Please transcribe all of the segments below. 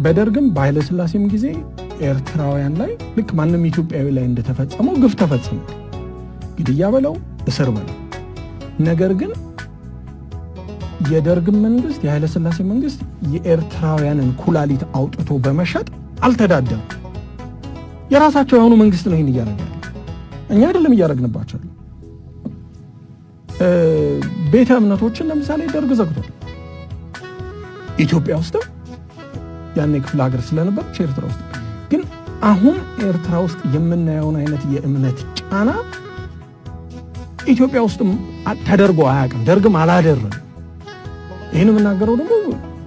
በደርግም በኃይለሥላሴም ጊዜ ኤርትራውያን ላይ ልክ ማንም ኢትዮጵያዊ ላይ እንደተፈጸመው ግፍ ተፈጽሟል። ግድያ በለው፣ እስር በለው። ነገር ግን የደርግም መንግስት የኃይለሥላሴ መንግስት የኤርትራውያንን ኩላሊት አውጥቶ በመሸጥ አልተዳደረም። የራሳቸው የሆኑ መንግስት ነው ይህን እያደረገ ያለው፣ እኛ አይደለም እያደረግንባቸው። ቤተ እምነቶችን ለምሳሌ ደርግ ዘግቷል። ኢትዮጵያ ውስጥም ያኔ ክፍለ ሀገር ስለነበረች ኤርትራ ውስጥ ግን አሁን ኤርትራ ውስጥ የምናየውን አይነት የእምነት ጫና ኢትዮጵያ ውስጥም ተደርጎ አያውቅም። ደርግም አላደረገም። ይህን የምናገረው ደግሞ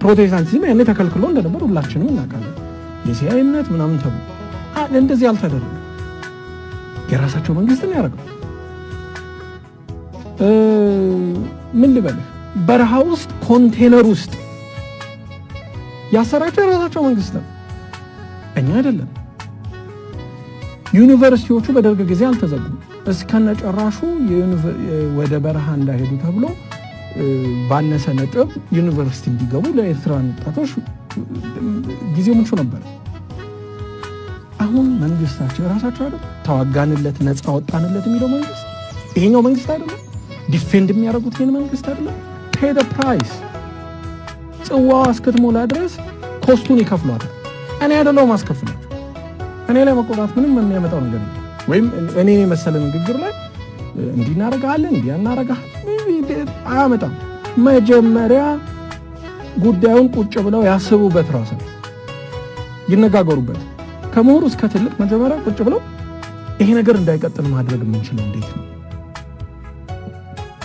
ፕሮቴስታንቲዝም ያኔ ተከልክሎ እንደነበር ሁላችንም እናውቃለን። የሲአይ እምነት ምናምን ተብሎ እንደዚህ አልተደረገም። የራሳቸው መንግስት ነው ያደረገው። ምን ልበልህ፣ በረሃ ውስጥ ኮንቴነር ውስጥ ያሰራቸው የራሳቸው መንግስት ነው፣ እኛ አይደለም። ዩኒቨርሲቲዎቹ በደርግ ጊዜ አልተዘጉም። እስከነጨራሹ ወደ በረሃ እንዳይሄዱ ተብሎ ባነሰ ነጥብ ዩኒቨርሲቲ እንዲገቡ ለኤርትራውያን ወጣቶች ጊዜው ምቹ ነበር። አሁን መንግስታቸው የራሳቸው አይደል? ተዋጋንለት፣ ነፃ ወጣንለት የሚለው መንግስት ይሄኛው መንግስት አይደለም። Defend የሚያደርጉት ይህን መንግስት አይደለም። Pay the price። ጽዋዋ እስክትሞላ ድረስ cost ኡን ይከፍሏታል። እኔ አይደለሁም አስከፍላቸው። እኔ ላይ መቆጣት ምንም የሚያመጣው ነገር የለም። ወይም እኔ የመሰለ ንግግር ላይ እንዲህ እናደርግሃለን፣ እንዲህ እናደርግሃለን አያመጣም። መጀመሪያ ጉዳዩን ቁጭ ብለው ያስቡበት፣ ራሳቸው ይነጋገሩበት። ከምሁሩ እስከ ትልቅ መጀመሪያ ቁጭ ብለው ይሄ ነገር እንዳይቀጥል ማድረግ የምንችለው እንዴት ነው?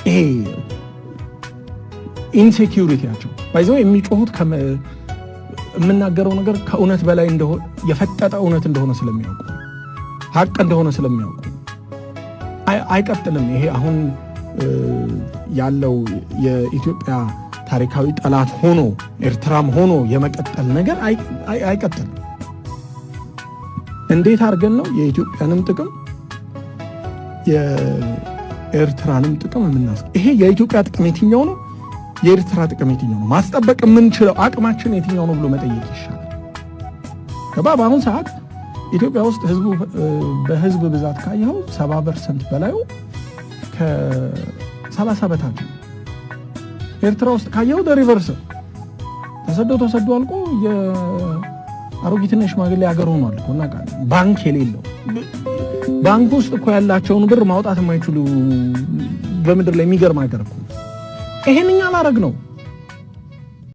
ይሄ insecurity ያቸው by the way የሚጮሁት የምናገረው ነገር ከእውነት በላይ እንደሆነ፣ የፈጠጠ እውነት እንደሆነ ስለሚያውቁ፣ ሀቅ እንደሆነ ስለሚያውቁ አይቀጥልም። ይሄ አሁን ያለው የኢትዮጵያ ታሪካዊ ጠላት ሆኖ ኤርትራም ሆኖ የመቀጠል ነገር አይቀጥልም። እንዴት አድርገን ነው የኢትዮጵያንም ጥቅም የኤርትራንም ጥቅም የምናስ ይሄ የኢትዮጵያ ጥቅም የትኛው ነው? የኤርትራ ጥቅም የትኛው ነው? ማስጠበቅ የምንችለው አቅማችን የትኛው ነው ብሎ መጠየቅ ይሻላል። ገባ? በአሁን ሰዓት ኢትዮጵያ ውስጥ ህዝቡ በህዝብ ብዛት ካየኸው 70% በላዩ ከ30 በታች ነው። ኤርትራ ውስጥ ካየኸው reverse ተሰዶ ተሰዶ አልቆ የአሮጊትና ሽማግሌ ሀገር ሆኗል እኮ፣ እናውቃለን። ባንክ የሌለው፣ ባንክ ውስጥ እኮ ያላቸውን ብር ማውጣት የማይችሉ በምድር ላይ የሚገርም ሀገር እኮ። ይሄን እኛ አላረግ ነው።